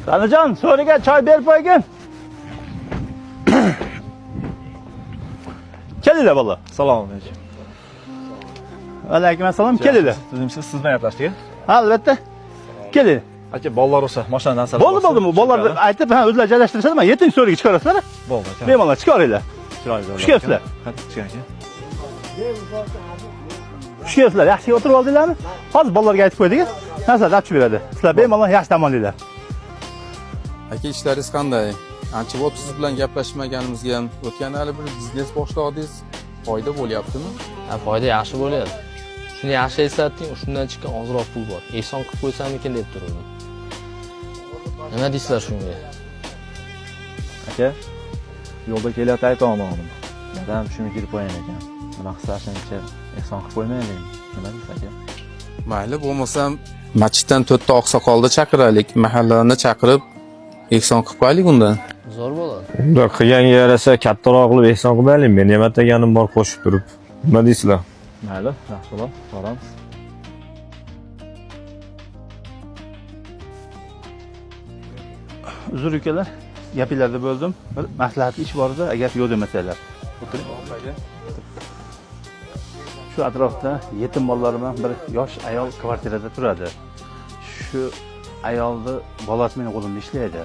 Sanajon, so'riga choy berib qo'ygin. Kelinglar bolalar. Assalomu alaykum. Alaykum assalom, kelinglar. Siz siz bilan gaplashdik. Ha, albatta. Kelinglar. Aka, bolalar o'sha mashinadan narsalar. Bo'ldi, bo'ldi. Bolalar aytib, ha, o'zlari joylashtirishadi, mana yeting so'riga chiqarasizlar. Bo'ldi aka. Bemalol chiqaringlar. Chiroyli joylar. Xush kelibsizlar. Qani, chiqing aka. Xush kelibsizlar. Yaxshi o'tirib oldinglarmi? Hozir bolalarga aytib qo'ydik. Narsalarni olib chiqib beradi. Sizlar bemalol yaxshi dam olinglar. Aka, ishlaringiz qanday? Ancha vaqt siz bilan gaplashmaganimizga ham o'tgan hali bir biznes boshladingiz. Foyda bo'lyaptimi? Ha, foyda yaxshi bo'lyapti. Shuni yaxshi eslatding, shundan chiqqan ozroq pul bor. Ehson qilib qo'ysamikin deb turdim. Nima deysizlar shunga? Aka, yo'lda kelyapti aytolmadim. Dadam tushimga kirib qo'ygan ekan. Nima qilsa shuncha ehson qilib qo'ymaylik. Nima deysiz aka? Mayli, bo'lmasam masjiddan to'rtta oqsoqolni chaqiraylik, mahallani chaqirib ehson qilib qo'yaylik undan. Zo'r bo'ladi. Unda qilganga yarasha kattaroq qilib ehson qilmaylik. Meni ham ataganim bor qo'shib turib. Nima deysizlar? Mayli, yaxshi bo'ladi, boramiz. Uzr ukalar, gapinglarni bo'ldim. Bir maslahatli ish bor edi, agar yo'q demasanglar. O'tiring, aka. Shu atrofda yetim bolalar bilan bir yosh ayol kvartirada turadi. Shu ayolni bolasi meni qo'limda ishlaydi.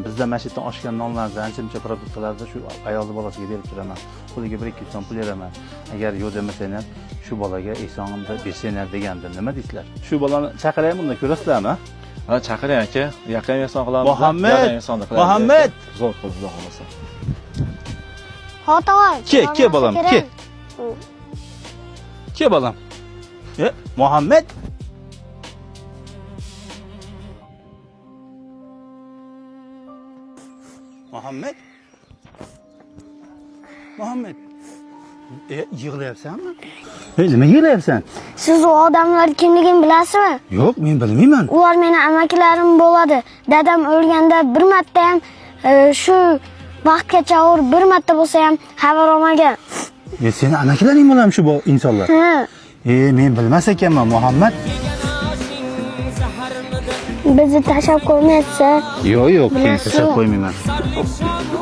Bizda masjiddan oshgan nonlarni, ancha-muncha produktlarni shu ayolni bolasiga berib turaman. Qo'liga 1-2 so'm pul beraman. Agar yo'q demasanglar, shu bolaga ehsonimni bersanglar degandim. Nima deysizlar? Shu bolani chaqiraymi, unda ko'rasizlarmi? Ha, chaqiring aka. Yaqin ehson qilamiz. Muhammad! Yaqin ehsonni qilamiz. Muhammad! Zo'r qilib, xudo xolasa. Ha tog'a. Ke, ke bolam, ke. Ke bolam. E, Muhammad. Muhammad. Muhammad. E, yig'layapsanmi? E, nima yig'layapsan? Siz u odamlar kimligini bilasizmi? Yo'q, men bilmayman. Ular meni amakilarim bo'ladi. Dadam o'lganda bir marta ham shu vaqtgacha bir marta bo'lsa ham xabar olmagan. E, seni amakilaring bo'ladimi shu insonlar? Ha, E, men bilmas ekanman, Muhammad. bizni tashlab qo'ymayapsiz. Yo'q, yo'q, keyin Bilasizmi? tashlab qo'ymayman.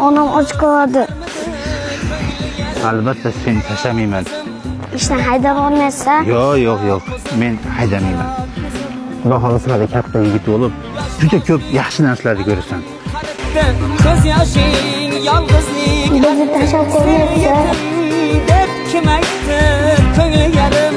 Onam och qoladi. Albatta seni tashlamayman. Ishdan haydab olmayapsiz. Yo'q, yo'q, yo'q. Men haydamayman. Xudo xohlasa hali katta yigit bo'lib, juda ko'p yaxshi narsalarni ko'rasan. Ko'z yoshing yolg'izlik Bizni tashlab qo'ymayapsiz. Deb kim aytdi ko'ngli yarim.